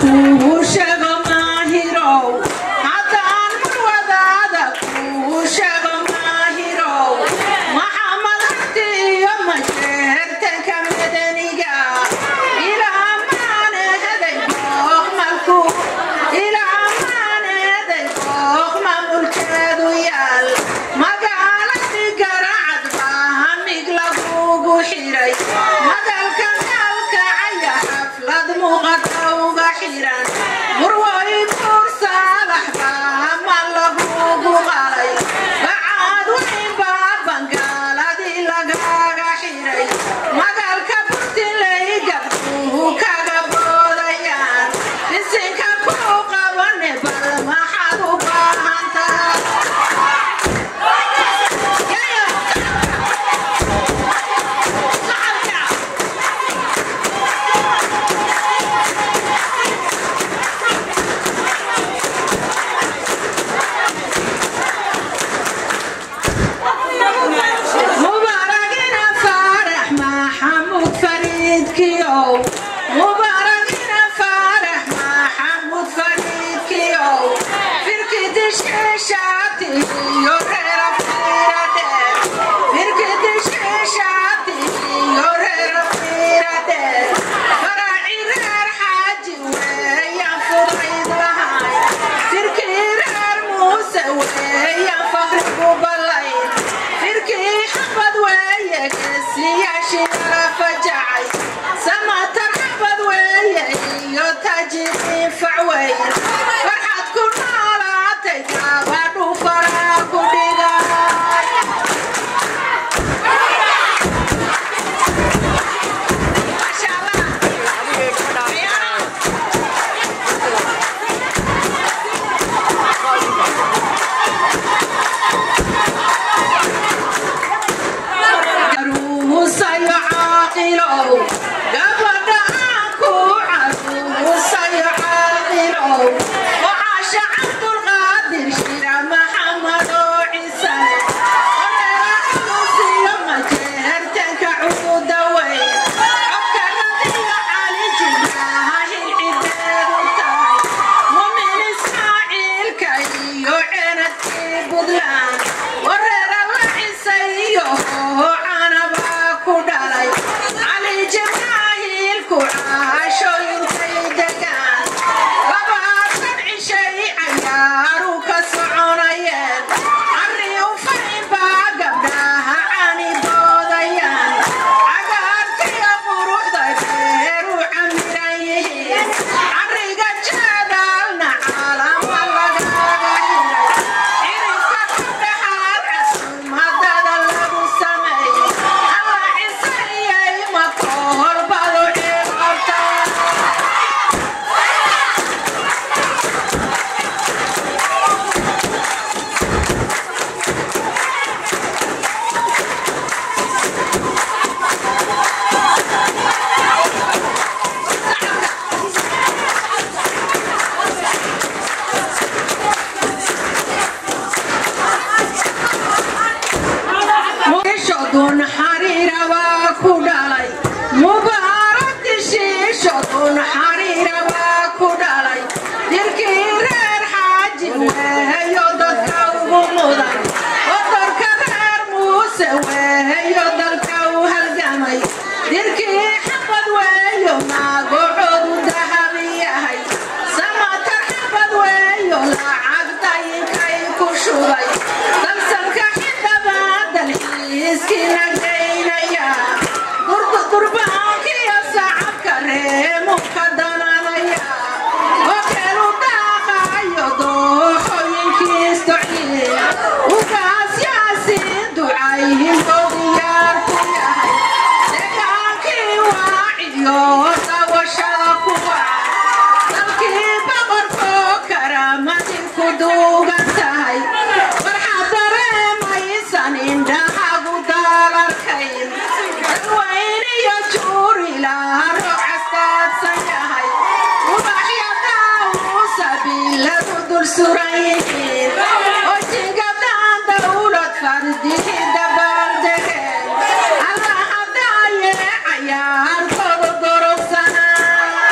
Kuu sheego maahirow, haddaan murwadaada kuu sheego maahirow, Maxamed Harti iyo Majeertanka madaniga ilaa maaneheday booqmalku, ilaa maaneheday booq maamulkeedu yaal magaaladii Garacad baa hamig lagugu xiray, madalka gaalkacaya xaflad muuqata uga xiran, murwoy Buur Saalax baa ma lagugu qalay, bacaad weyn baa bangaaladii lagaga xiray, magaalka Burtinley gabdhuhu kaga boodayaan, bisinka ku qabane, bal maxaad u baahan tahay? Mubaaragina Faarax Maxamuud Fariidkiyow, Mubaaragina Faarax Maxamuud Fariidkiyow, firkidisheeshaati iyo reera fiira dheer, firkidisheeshaati iyo reera fiira dheer, faraaci reer Xaaji weeyaan fudayd lahayn, firkii reer Muuse weeyaan fakrigu ballayn, firkii Xabad weeye geesiyaashii nala fajacay, Samatar Xabad weeye iyo taajiriin fac weyn, farxad ku noolaatay gabadhu faraa ku dhigay. Maasha Allah. Caruusayo caaqilow, gabadha aan ku caruusayo caaqilow, waxaasha Cabdulqaadir Shira Maxamed oo Ciisane oreera culusiyo Majeertanka cuuda weyn, codka Radiyo Cali Jimaaha hilcideedu tahay, Mumin Ismaaciilka iyo ceenadkii Buntland, wareera la cisayo canabaa ku dhalay, Cali Jimcaahilku caashooyinkay degaan, 20 cishay cayaaru ka soconayeen, carri ufayn baa gabdhaha cani boodayaan, cagaarkiyo quruxda beeru camiran yihiin, carriga jeedaalna caalama lagaga xiray, ciribka ku dhexaad casuumadada lagu sameeyey, Alla cisayay makoholbadu ciil qabtaa. Muqdishodun xariira waa ku dhalay, Mubaarak dishiishodun xariira waa ku dhalay, dirkii reer Xaaji weeyo dadka ugu mudan, odorka reer Muuse weeyo dalka u halgamay, dirkii Xabad weeyo magacoodu dahabi yahay, Samatar Xabad weeyo lacag dayinkay ku shubay, dalsanka xindhabaa dalxiiskiina geynaya, durbaankiyo sacabka reemuka dananaya, okeelu dhaaqayo dooxooyinkiistociin, ugaas Yaasiin ducayhindoo diyaar ku yahay, degaankii waaciyo dawashada kuwa, dalkii boqorkoo karaamadii ku duugan tahay, farxad dareemaysan indhahagu daalarkayn, dadweyniyo juurilaa roog castaadsan yahay, ubaxya daawuusa biladu dul suran yihiin, oo jingadaan dawlad fardihii dabaaldegeen, Alla hadaaye cayaartoodu durugsanaa.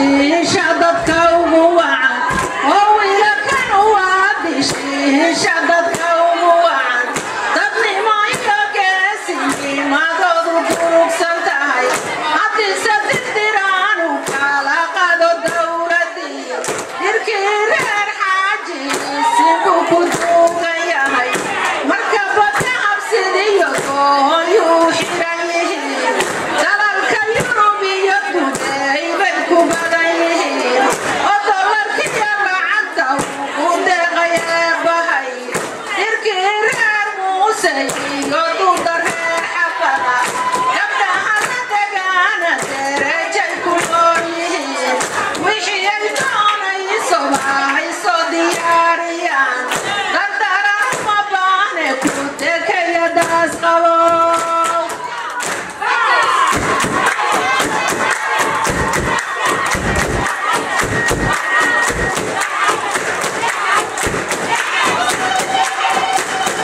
Dishiisha dadka ugu wacan oo wiilkan waa dishiisha dadka ugu wacan, dadnimo iyo geesinimadoodu durugsan tahay. Haddiise dildiraanu kala qado dowladii, dirkii reer Xaaji sibuu ku duugan yahay. Marka badda habsidiyo gooyuu xiran yihiin, dalalka Yurub iyo Dubey bay ku badan yihiin, oo dollarkiyo lacagta ugu deeqay eebbahay. Dirkii reer Muuse iyo duuda reer Xabada, gabdhaha la degaana derejay ku nool yihiin. Wixii ay doonayso ay soo diyaariyaan, dardaran uma baahne, ku dekaya daas qabo.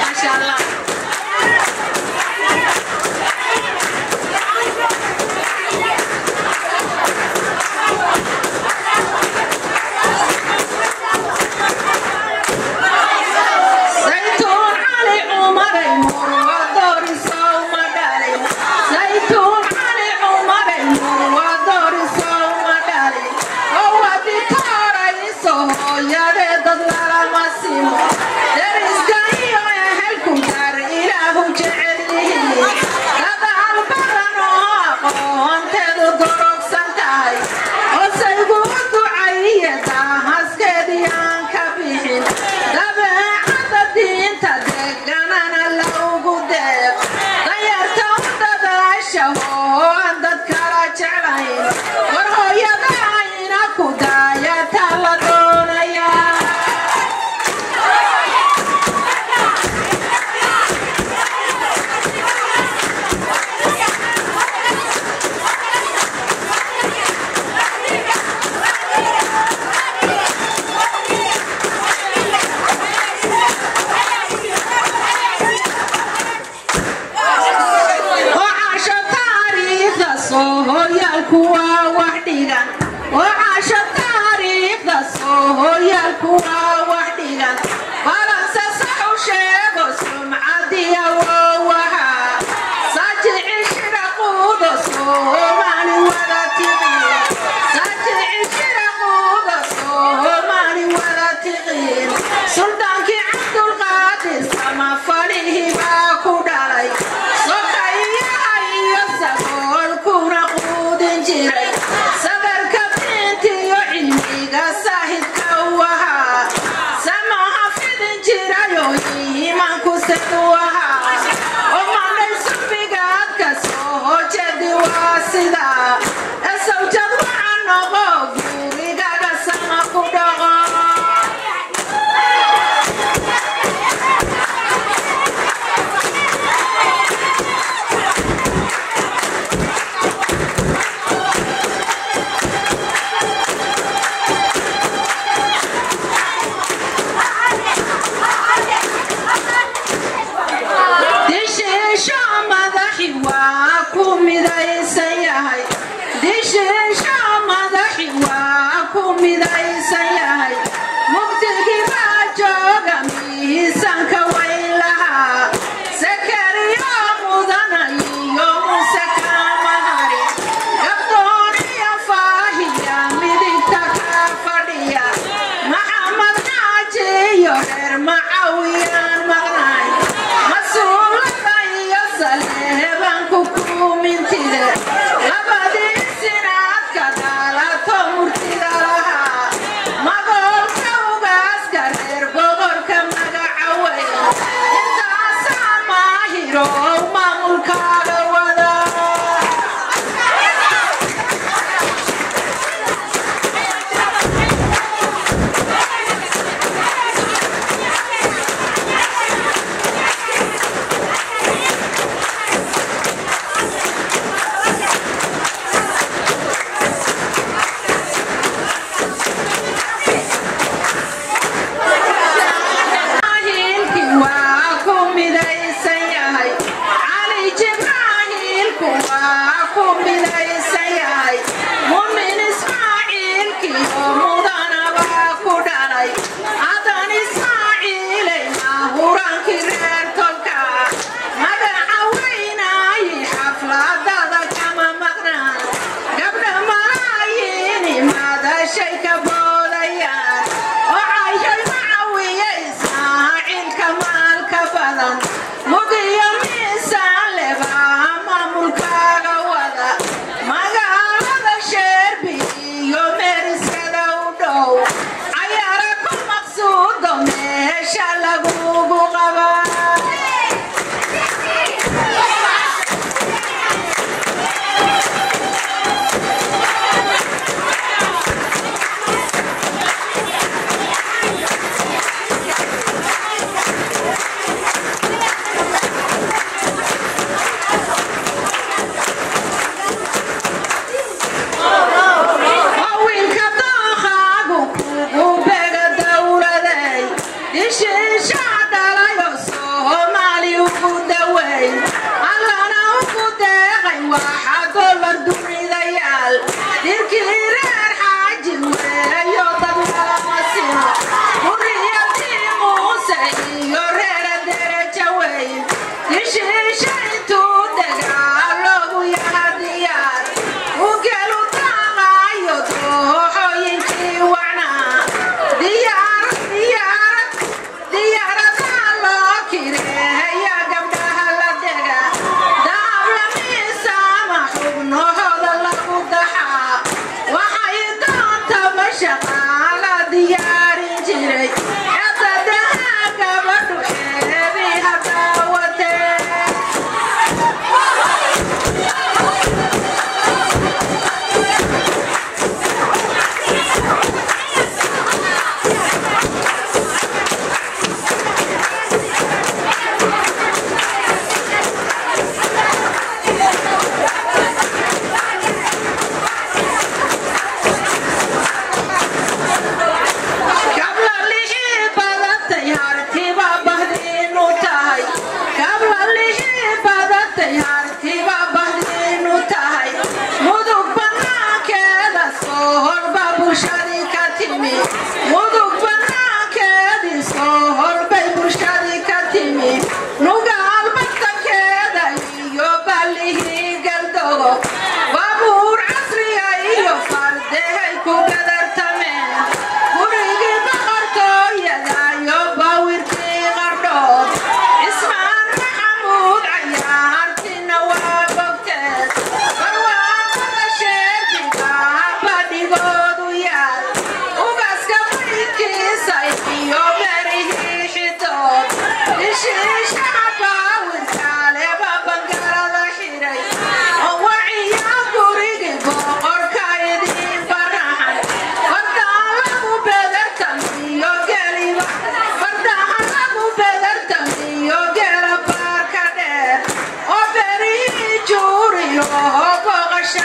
Maasha Allah. Saytuun Cali Cumaray murwa doorisow ma dhalin? Saytuun Cali Cumaray murwa doorisow ma dhalin? Oo waditoorayso hooyadee dad lalama simo, deriska iyo ehelku dar Ilaahu jecel yihiin. Dadaal badan oo aqoonteedu durugsan tahay, oo saygu u ducaye daahaskeedii aan ka bixin, dabeecadda diinta deganana la ugu deeq, danyarta u dadaasha oo aan dad kala jeclayn. War hooyada ayna ku daayata la doonayaa. Oo caasho taariikhda soohoyaalku waa wax dhigan, oo caasho taariikhda soohoyaalku waa wax dhigan. Balanse sax u sheego sumcadiya woowaha sajici shiraquudo Soomaali wada tiqiin, sajici shiraquudo Soomaali wada tiqiin. Suldaankii Cabdulqaadir samafalihii baa ku dhalay, sokayaha iyo saboolkuna quudin jiray, sadarka diintiyo cilmiga saahidka u ahaa, samaha fidin jirayoo iimaanku sed u ahaa, oo mandhay subigaadka soo hojeedi waa sidaa. Esawjad waca noqo, gurigaga sama ku dhaqo. Dishiisha madaxi waa ku midaysan yahay, dishiisha madaxi waa ku midaysan yahay. Mugdigii baa jooga miisaanka wayn lahaa, Sakariyo mudana iyo Muse kama harin, gabdooniyo Faahiya midigta ka fadhiya, Maxamed Xaaji iyo reer Macawiyaan maqnay, Masuulada iyo Saleebanku kumintide.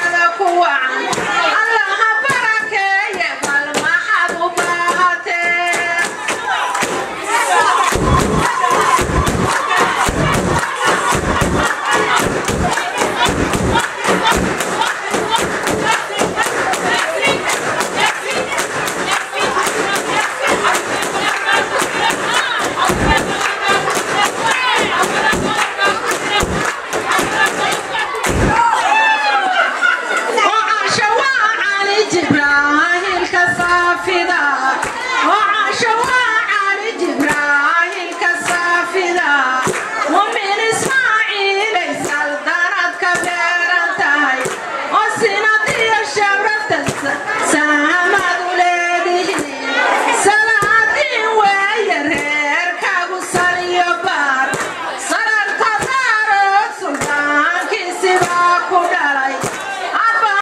Ku wacan.